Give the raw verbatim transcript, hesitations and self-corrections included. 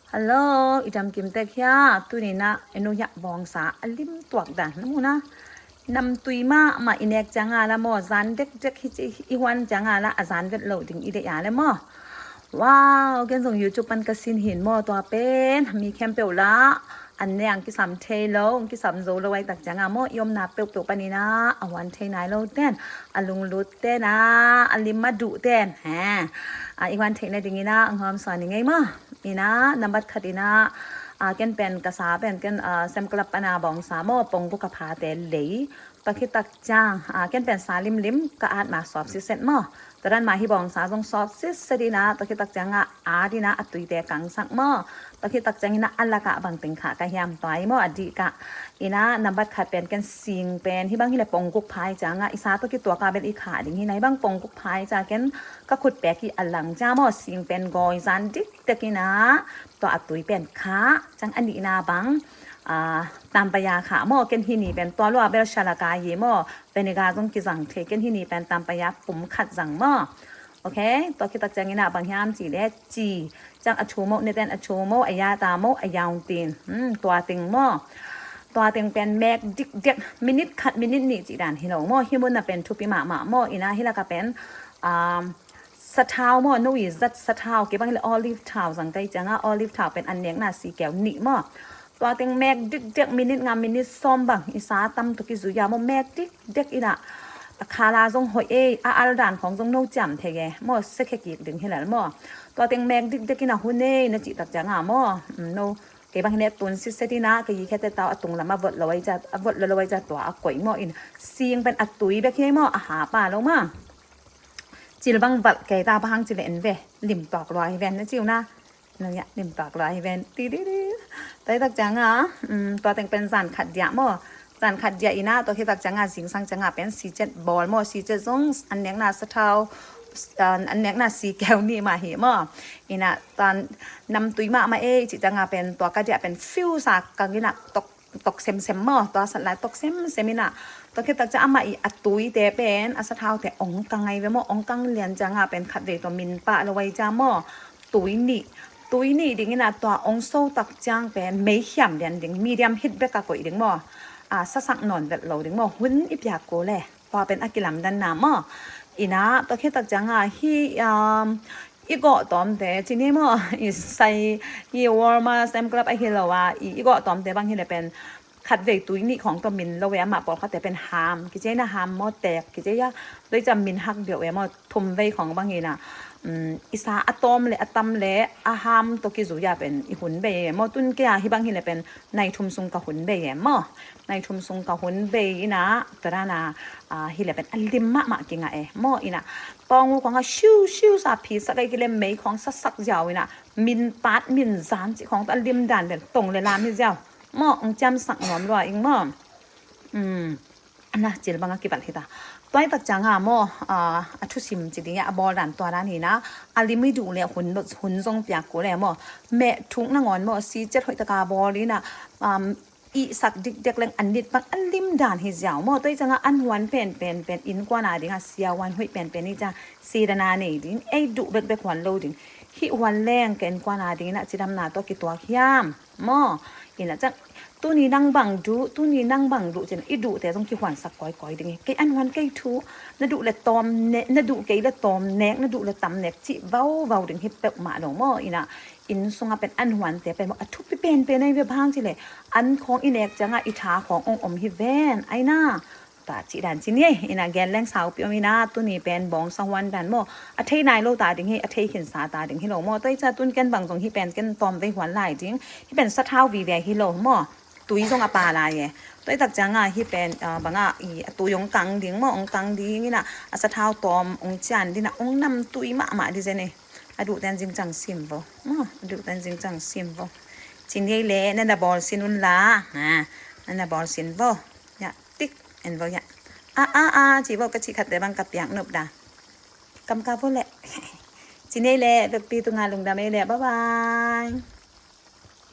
Hello, i dam kim tek hia? Tuni na enu hia bawngsa a lim tuak dan na mu na. Namtui mahmah i nek cianga la maw, zan dekdek hi ci i huan cianga la a zan vet lo ding i deih a le maw. Wow, ken zong YouTube pan ka sin hin maw, tua pen mi khempeuh la an nek ang kisam thei lo, ang kisam zo lo ai tak cianga maw, i omna peuhpeuh panina a huan thei nai lo ten, a lunglut ten a, a lim a duh ten, ha, a i huan theih nadingina ang hawm suan i ngei maw. Ina nambat khat ina, a, ken pen ka sa pen ken, a, sem club pana bawngsa maw, ponggu ka phate lei. Tua khitak ciang, a, ken pen sa limlim ka at ma sawp siset maw. Tua dan ma hi bawngsa zong sawp siset ina, tua khitak cianga at ina a tuite kangsak maw. Tua khitak ciang ina a laka bang ting kha ka hiam tua i maw, a dih ka. Ina nambat khat pen ken sing pen hi bang hi le pongguk phai cianga i sa tua kituaka bel i kha ding hi na, hi bang pongguk phai cia ken ka khut pek i a lang cia maw, sing pen gawi zan dikdek ina tua a tui pen kha. Ciang a nihna bang, a, tampaya kha maw, ken hi ni pen tua lua bel salaka hi maw, vinegar zong kizang thei, ken hi ni pen tampaya pum khat zang maw. Ok, tua khitak ciang ina bang hiam ci le ci. Ciang a thu maw, neten a thu maw, a ya ta maw, a yaung tin. Hmm, tua ting maw. Tua ting pen mek dikdek, minit khat, minit nih ci dan hi lo maw. Hi mun na pen thupi mahmah maw, ina hi laka pen, um, sathau maw, no i zat sathau, kei bang le olive thau zang kai cianga, olive thau pen an nekna si keu nih maw. Tua teng mek dikdek minit nga minit sawm bang, i sa tam tuk i zuia maw, mek dikdek ina. A khala zong hoih ei, a al dan khong zong no ciam thei e maw, se khe kik ding hi lel maw. Tua teng mek dikdek ina hun ei na cih tak cianga maw. Mm, no, kei bang hi ne tun siset ina, ka yi khete tau a tung lam a vot lo ai cia, a vot lo lo ai cia tua a koih maw in. Sing pen a tui bek hi ei maw, a ha pa lo maw. Cil bang valh kei ta bang hang cil en ve, lim tuak lua hi ven na ciu na. No ya, lim tuak lua hi ven. Ti di di. Tua hi tak cianga, um, tua teng pen zan khat dia maw. Zan khat dia ina, tua hi tak cianga zingsang cianga pen sicet bawl maw, sicet zong an nekna sathau, an, an nekna si keu ni mah hi maw. Ina, tua namtui mahmah ei, cih cianga pen tua ka dia pen fiu sa kang ina tok tok semsem maw, tua sat lai tok semsem ina. Tua khitak cia amah i a tuite pen, a sathaute ong kang ai ve maw, ong kang lian cianga pen khat vei tua min pah lo ai cia maw. Tui nih, tui nih ding ina tua ong so tak ciang pen, mei hiam lian ding, medium heat bek a koih ding maw. A, sasak nawn vet lo ding maw, hun i piak ko le. Tua pen a kilamdanna maw. Ina, tua khitak cianga hi, um, i gawh tawmte, ci ni maw, i sai, i Walmart, Sam's Club ahi lo a, i, i gawh tawmte bang hi le pen, khat vei tui nih khong tua min lo e, amah pawlkhatte pen ham, kici ina ham maw tek, kici a, tua i cia min hak biau e maw, thum vei khong bang ina, um, i sa a tawm le, a tam le, a ham tua kizuia pen, i hun bei e maw, tun kei a hi bang hi le pen, nai thum sung ka hun bei e maw. Nai thum sung ka hun bei ina, tua dana, a, hi le pen a lim mahmah kingah e maw ina. Pawngu khong a siu siu sa phi sak ai ki le mei khong sasak ziau ina. Min pat, min zan cih khong tua a lim dan pen tong le lam hi ziau. Maw, ong ciamsak nuam lua ing maw. Um, ana cil bang a kibat hi ta. Tua i tak cianga maw, a, a thusim ci ding a bawl dan tua dan hi na. A lim i duh le hun, hun zong piak ko le maw. Meh thuk nangawn maw, sicet hoih taka bawl ina, um, ihsak dikdek leng a nit bang a lim dan hi ziau maw. Tua i cianga an huan pen, pen, pen, innkuan a dinga siahuan hoih pen, pen i ciang sidana nei ding, ei duh bekbek huan lo ding. Hih huan leng ka innkuan a ding ina cidamna tua kituak hiam maw. Ina ciang, tuni nang bang duh, tuni nang bang duh, cin i duhte zong kihuansak kawikawi ding hi. Kei an huan kei thu, na duh le tawm nek, na duh kei le tawm nek, na duh le tam nek, cih vauvau ding hi peuhmah lo maw. Ina, inn sunga pen an huante pen maw, a thupi penpen ai ve bang ci le, an khong i nek cianga i tha khong ong om hi ven, ai na. Ta cih dan ci ni ei, ina gen leng saupi om ina, tuni pen bawngsa huan dan maw. A thei nai lo ta ding hi, a thei khinsa ta ding hi lo maw. Tua i cia tun ken bang zong hi pen ken tawm vei huan lai ding, hi pen sathau vive hi lo maw. Tui zong a pa lai e. Tua i tak cianga hi pen, a, banga i a tui ong kang ding maw, ong kang ding ina, a sathau tawm ong cian dina, ong namtui mahmah di zen e. A duh ten zingcang sim vo. Maw, a duh ten zingcang sim vo. Ci ni ei le, na na bawl sin un la. Ha, na na bawl sin vo. Ya, tik, en vo ya. A, a, a, ci vo ka cih khatte bang ka piak nop da. Kam ka vo le. Ci ni ei le, vekpi tunga lungdam ei le. Bye bye.